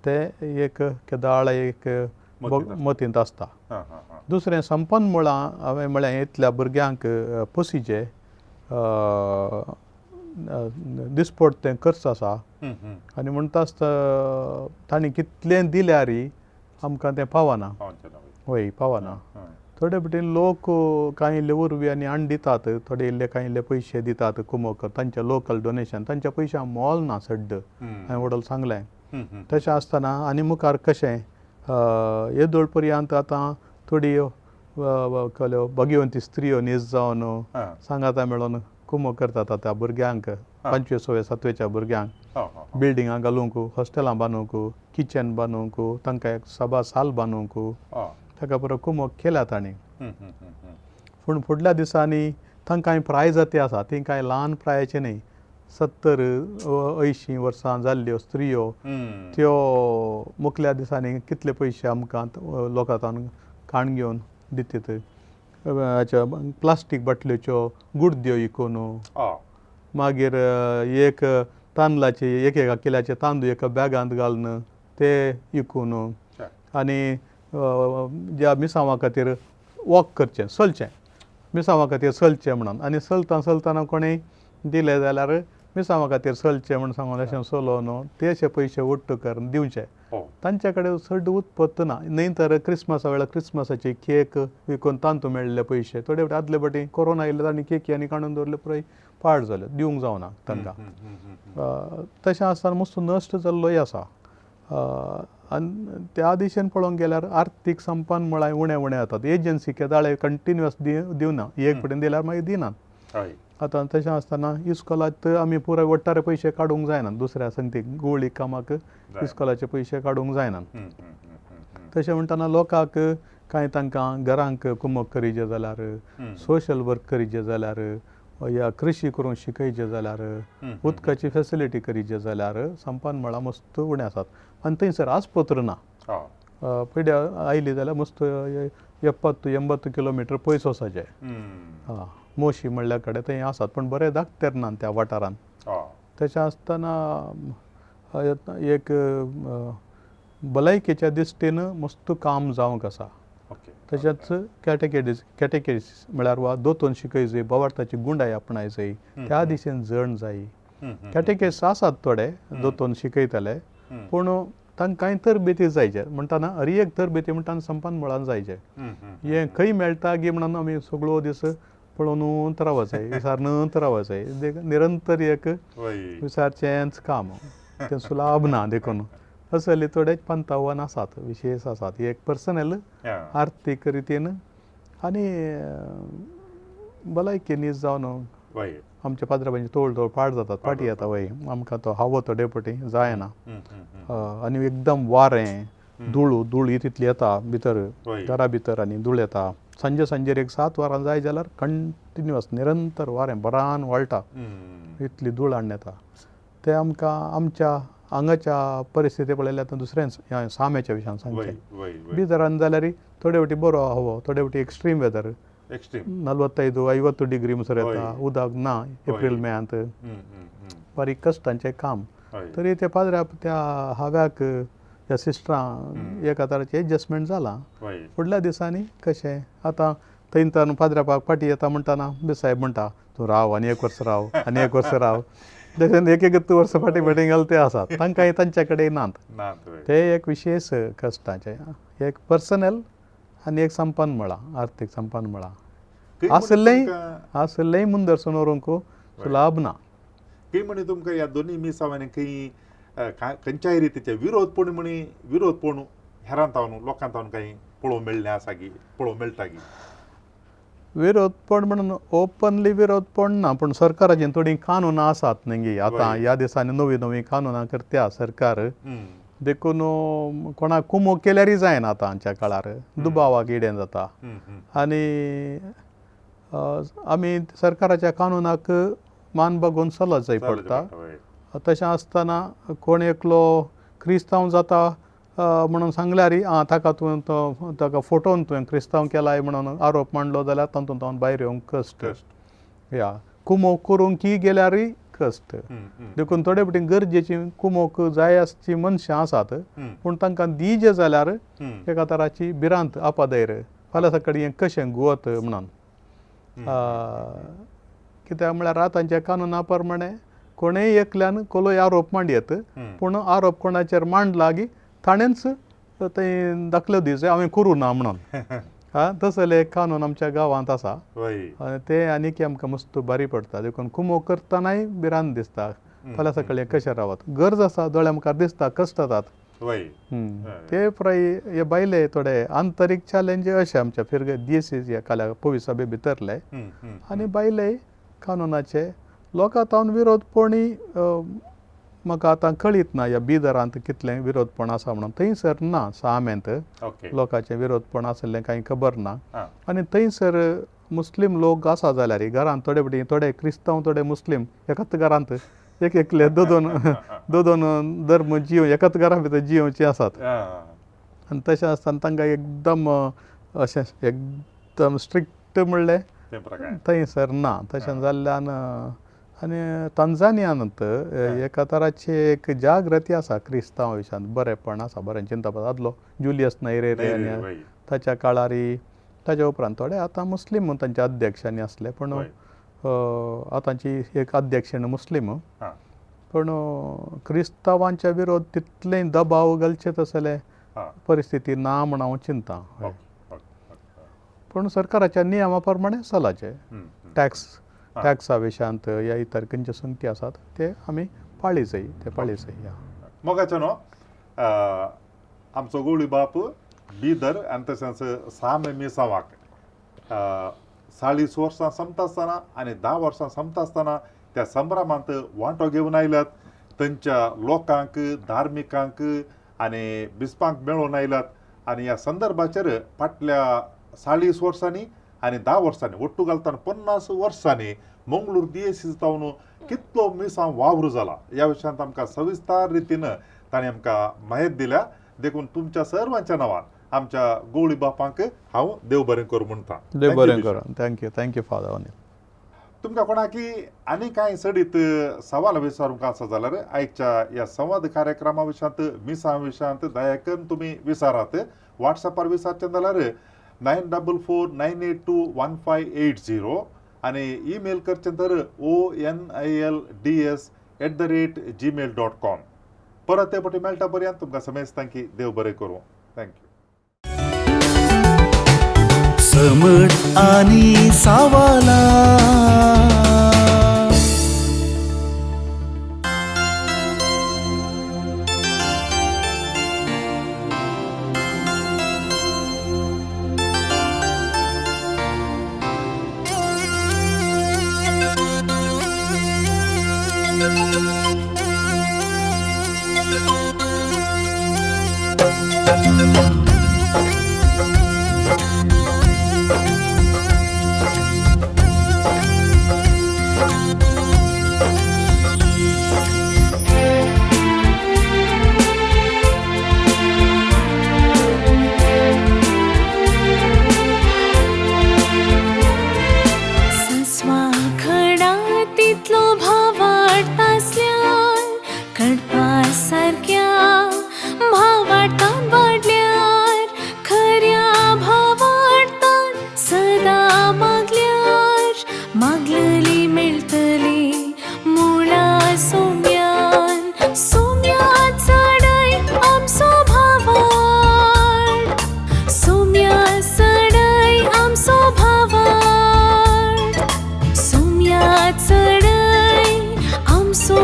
तें एक केदाळ एक मतींत आसता. दुसरें संपन्न मुळां हांवें म्हळें इतल्या भुरग्यांक पोसिजे दिसपट तें खर्च आसा आनी म्हणटा आसतना तांणी कितलें दिल्यार आमकां तें पावना. वय पावना. थोडे फावटी लोक कांय इल्ले उर्वी आनी हाडून दितात, थोडे इल्ले कांय इल्ले पयशे दितात कुमोक, तांचे लोकल डोनेशन, तांच्या पयशांक मोल ना सड्ड, हांवें व्हडल सांगलें. तशें आसतना आनी मुखार कशें येदोळ पर्यंत आतां थोडी भगवंती स्त्रियो नीज जावन सांगाता मेळोन कुमोक करतात आतां भुरग्यांक, 5वे 6वे 7वेच्या भुरग्यांक बिल्डिंगां घालूंक, हॉस्टेलां बांदूंक, किचन बांदूंक, तांकां एक सभा साल बांदूंक, ताका बरो कुमोक केल्या तांणी. पूण फुडल्या दिसांनी तांकां प्राय जाती आसा, ती कांय ल्हान प्रायेची न्हय, 70-80 वर्सां जाल्ल्यो स्त्रियो त्यो मुखल्या दिसांनी कितले पयशे आमकां लोकांक काण घेवन दितात, प्लास्टीक बाटल्योच्यो गुडद्यो विकून, मागीर एक तांदळाचे एक एका किलाचे तांदूळ एका बॅगांत घालून ते विकून, आनी ज्या मिसांवा खातीर वॉक करचें, चलचें मिसांवा खातीर चलचें म्हणून, आनी चलता चलतना कोणें दिलें जाल्यार मिसांवा खातीर चलचें म्हूण सांगून अशें चलोवन ते अशे पयशे वट्ट करून दिवचे. तांचे कडेन चड उत्पत्त ना, न्हय तर क्रिसमसा वेळार क्रिसमसाची केक विकून तांतू मेळिल्ले पयशे थोडे फावटी आदले फावटी कोरोना आयिल्ले तांणी केकी आनी काडून दवरले पुराय पाड जाल्यो, दिवंक जावना तांकां. तशें आसतना मस्त नश्ट जाल्लोय आसा. आनी त्या दिशेन पळोवंक गेल्यार आर्थीक संपन्न म्हळ्यार उणें उणें जातात. एजन्सी केदाळे कंटिन्युअस दिवना, एक फावटी दिल्यार मागीर दिनात. आतां तशें आसतना इस्कोलांत आमी पुराय वट्टारे पयशे काडूंक जायना, दुसऱ्या संगतीक गोळी कामाक इस्कोलाचे पयशे काडूंक जायना. तशें म्हणटना लोकांक कांय तांकां घरांक कुमक करीचे जाल्यार, सोशल वर्क करीचे जाल्यार, या कृशी करूंक शिकयचे जाल्यार, उदकाची फेसिलिटी करीचे जाल्यार संपान मळां मस्त उणें आसात. आनी थंयसर आस्पत्र ना, पिड्या आयली जाल्यार मस्त 70-80 किलोमिटर पयस वचपाचें, मोशी म्हणल्या कडेन थंय आसात, पूण बरे दाखतर ना त्या वाठारांत. तशें आसतना एक भलायकेच्या दृश्टीन मस्त काम जावंक आसा. तशेंच कॅटेकेडीस म्हळ्यार वा दोतोन शिकय जाय, बोवार्थाची गुंडाय आपणाय जाय, त्या दिशेन जण जाय. कॅटेकेस आसात थोडे दोतोन शिकयतले, पूण तांकां तरबेती जायचे म्हणटना हर एक तरबेती म्हणटाना संपान मुळान जायचे. हें खंय मेळटा गी म्हणून आमी सगळो दीस पळोवन रावत जाय, विचारून रावत जाय, निरंतर एक विचारचेंच काम, तें सुलाभ ना. देखून असले थोडे पंतावन आसात, विशेश आसात, एक पर्सनल आर्थीक रितीन आनी भलायकी नीज जावन आमच्या पाद्राबांचे तोळ तोळ पाड जातात, पाटी येता वय, आमकां तो हावो थोडे फावटी जायना, आनी एकदम वारें धूळ धूळ ही तितली येता भितर घरा भितर, आनी धूळ येता. सांजे सांजेर एक 7 वरां जाय जाल्यार कंटिन्युअस निरंतर वारें बरान वळटा, इतली धूळ हाडून येता. तें आमकां आमच्या हांगाच्या परिस्थिती पळयल्यार आतां दुसरेंच साम्याच्या विशयान सांगचें. बिदरान जाल्यार थोडे फावटी बरो हवो, थोडे फावटी एक्स्ट्रीम वेदर, 45-50 डिग्री म्हणसर येता, उदक ना एप्रील मेयांत, बारीक कश्टांचें काम. तरी ते पाद्र्या त्या हाव्याक त्या सिस्टरां एका तराचें एडजस्टमेंट जालां. फुडल्या दिसांनी कशें आतां थंयच्यान पाद्र्यापाक फाटीं येता म्हणटना सायब म्हणटा तूं राव आनी एक वर्स राव आनी एक वर्स राव, तशें एक एक वर्स फाटीं फाटीं घाल ते आसात, तांकां तांचे कडेन नात. ते एक विशेश कश्टाचें, एक पर्सनल आनी एक संपन्न मळां, आर्थीक संपन्न मळां आसलेंय आसलेंय मुंदरसून व्हरूंक सुलाभ ना. खंय म्हणी तुमकां ह्या दोनूय मिसांवांनी खंय खंयच्याय रितीचे विरोध पूण म्हणी विरोध पूण हेरां तावन लोकां तावन कांय पळोवंक मेळ्ळें आसा की पळोवंक मेळटा की विरोध पण म्हणून ओपनली विरोध पण ना, पूण सरकाराचीं थोडीं कानुनां आसात न्ही आतां ह्या दिसांनी नवीं नवीं कानुनां करता सरकार, देखून कोणाक कुमोक केल्यारय जायना आतां आमच्या काळार, दुबावाक इडें जाता. आनी आमी सरकाराच्या कानुनाक मान बागोवन चलत जाय पडटा. तशें आसतना कोण एकलो क्रिस्तांव जाता म्हणून सांगल्यार आं ताका तुवें तो ताका फोटोन तुवें क्रिस्तांव केलाय म्हणून आरोप मांडलो जाल्यार तातूंत हांव भायर येवंक कश्ट, या कुमोक करूंक की गेल्यारय कश्ट. देखून थोडे फावटी गरजेची कुमोक जाय आसची मनशां आसात, पूण तांकां दिजे जाल्यार एका तराची भिरांत आपादैर फाल्यां सकाळीं हें कशें गुवत म्हणून. कित्याक म्हळ्यार आतांच्या कानुना प्रमाणे कोणेय एकल्यान कोलोय आरोप मांडयेत, पूण आरोप कोणाचेर मांडला की ताणेंच थंय दाखलो दिवचें हांवें करूं ना म्हणून. हा, तसले एक कानून आमच्या गांवांत आसा आनी ते आनीक आमकां मस्त बरी पडटा. देखून कुमो करतनाय भिरांत दिसता, फाल्यां सकाळीं कशें रावत, गरज आसा, दोळ्या मुखार दिसता, कश्ट जातात. ते प्राय हे बायले थोडे आंतरीक चॅलेंज अशे आमच्या फिरगे दियसीस ह्या काल्या पवी सभे भितरले आनी बायले कानुनाचे लोकां तावन विरोधपणी म्हाका आतां कळीत ना ह्या बिदरांत कितलें विरोधपण आसा म्हणून. थंयसर ना, सामेंत लोकांचें विरोधपण आसलें कांय खबर ना. आनी थंयसर मुस्लीम लोक आसा जाल्यार घरांत थोडे फावटी थोडे क्रिस्तांव थोडे मुस्लीम एकाच घरांत एक एकले दोन दोन दोन दोन धर्म जिव एकाच घरा भितर जियोवचे आसात. आनी तशें आसतना तांकां एकदम अशें एकदम स्ट्रिक्ट म्हणलें थंयसर ना. तशें जाल्ल्यान आनी तंजानियांत एका तराची एक जागृती आसा क्रिस्तांव विशयांत, बरेंपण आसा, बरें चिंतप. आदलो जुलियस नैरेरे आनी ताच्या काळारी ताच्या उपरांत थोडे आतां मुस्लीम तांचे अध्यक्षांनी आसले, पूण आतांची एक अध्यक्ष मुस्लीम, पूण क्रिस्तांवांच्या विरोध तितलें दबाव घालचे तसले परिस्थिती ना म्हण हांव चिंता. पूण सरकाराच्या नियमा प्रमाणे चलाचे टॅक्स टॅक्सा विशयांत या इतर खंयचे संगती आसात ते आमी पाळी जाय, ते पाळी जाय. मोगाचो न्हू आमचो गोळी बाप बिदर आनी तशेंच सामे मिसांवाक 40 वर्सां सोंपता आसतना आनी 10 वर्सां सोंपता आसतना त्या संभ्रमांत वांटो घेवन आयल्यात. थंयच्या लोकांक, धार्मिकांक आनी बिस्पांक मेळोवन आयल्यात. आनी ह्या संदर्भाचेर फाटल्या 40 वर्सांनी आनी 10 वर्सांनी ಒಟ್ಟು घालतना 50 वर्सांनी मंगळूर दियेसीस जावन कितलो मिसांव वावर जाला ह्या विशयांत आमकां सविस्तर रितीन ताणें आमकां म्हायती दिल्या. देखून तुमच्या सर्वांच्या नांवान आमच्या गोवळी बापांक हांव देव बरें करूं म्हणटा. देव बरें करूं. Thank you, thank you father Anil. तुमकां कोणाकी आनी कांय चडीत सवाल विचारूंक आसा जाल्यार आयच्या ह्या संवाद कार्यक्रमा विशयांत, मिसां विशयांत दया करून तुमी विचारात. वॉट्सॅपार विचारचें जाल्यार 9449821580 आनी ईमेल करचें तर onilds@gmail.com. परत ते पटी मेळटा पर्यंत तुमकां समेस्तांकी देव बरें करूं. Thank you. समट आनी सावाला. चडय आमचो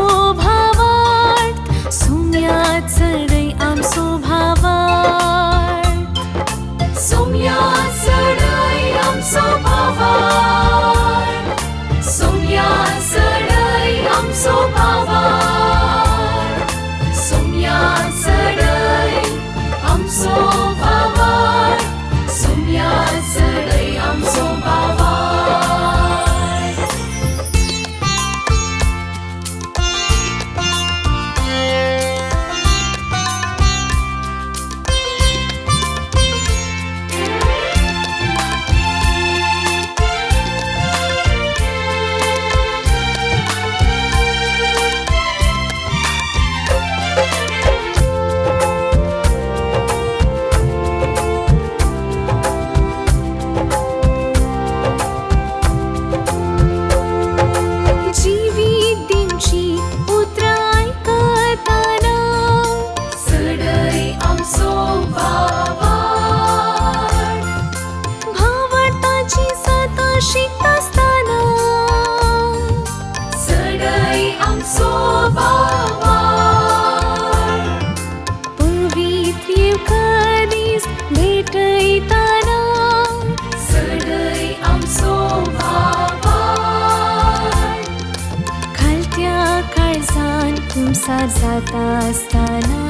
कांसार जाता आसतना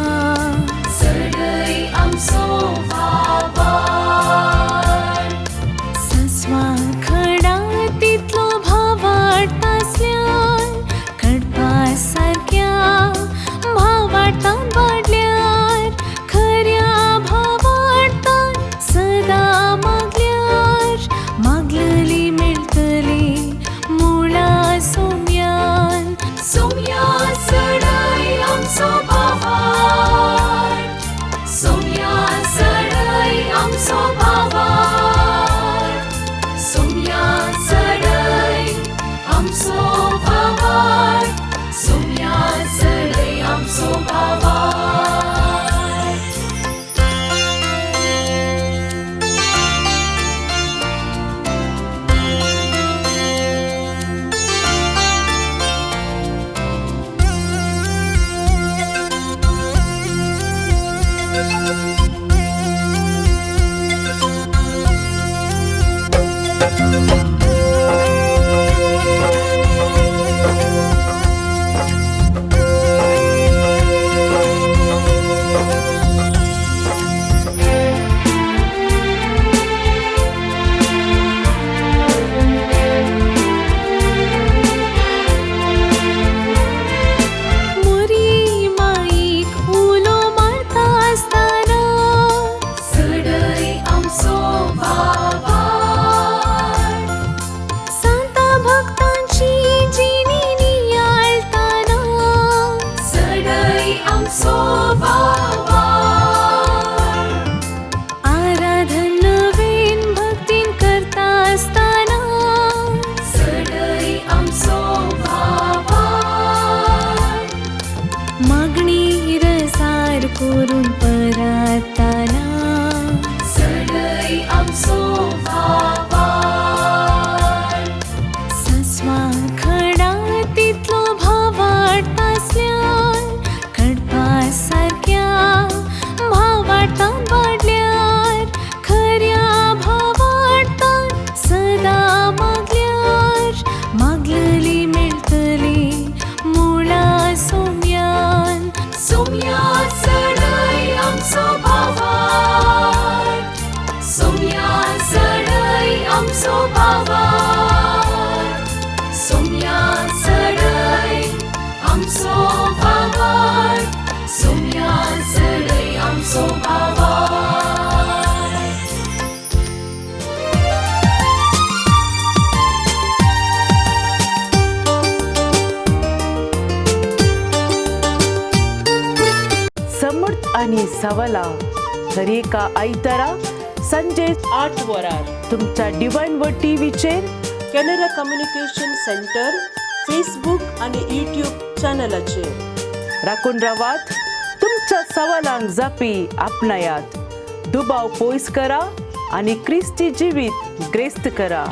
चडय आमचो भावार्थ. सस्वा खडा तितलो भावार्थ आसल्यार कडपा सारक्या भावार्थान वाडल्यार खऱ्या भावार्थान सदां मागल्यार मागलली मेळटली मुळा सोम्यान. सोम्या चडय आमचो भावार्थ. सोम्या चडय आमचो भावार्थ. सोम्या चडय आमचो भावार्थ. सोम्या चडय आमचो भावार्थ. मोरी माईक उलो मारता आसतना चडय आमचो भावार्थ. सांता भक्तांची जिणी नियाळताना चडय आमचो भावार्थ. आराधन नवीन भक्तीन करता आसतना चडय आमचो भावार्थ. मागणी रसार करून परताना चडय आमचो भावार्थ. सस्वा खडा तितलो भावार्थ आसल्यार कडपा सारक्या भावार्थान वाडल्यार खऱ्या भावार्थान सदां मागल्यार मागलली मेळटली मुळा सोम्यान. सोम्या चडय आमचो भावार्थ. सोम्या चडय आमचो भावार्थ. सोम्या चडय आमचो भावार्थ. सोम्या चडय आमचो भावार्थ. समर्थ आणि सवला दरेका आयतारा संजे 8 वरार तुमच्या डिवायन व टीव्हीचेर कॅनरा कम्युनिकेशन सेंटर फेसबूक आणि यूट्यूब चॅनलाचेर. राखून रावात, तुमच्या सवालांक जापी आपणायात, दुबाव पयस करा आनी क्रिस्ती जिवीत ग्रेस्त करा.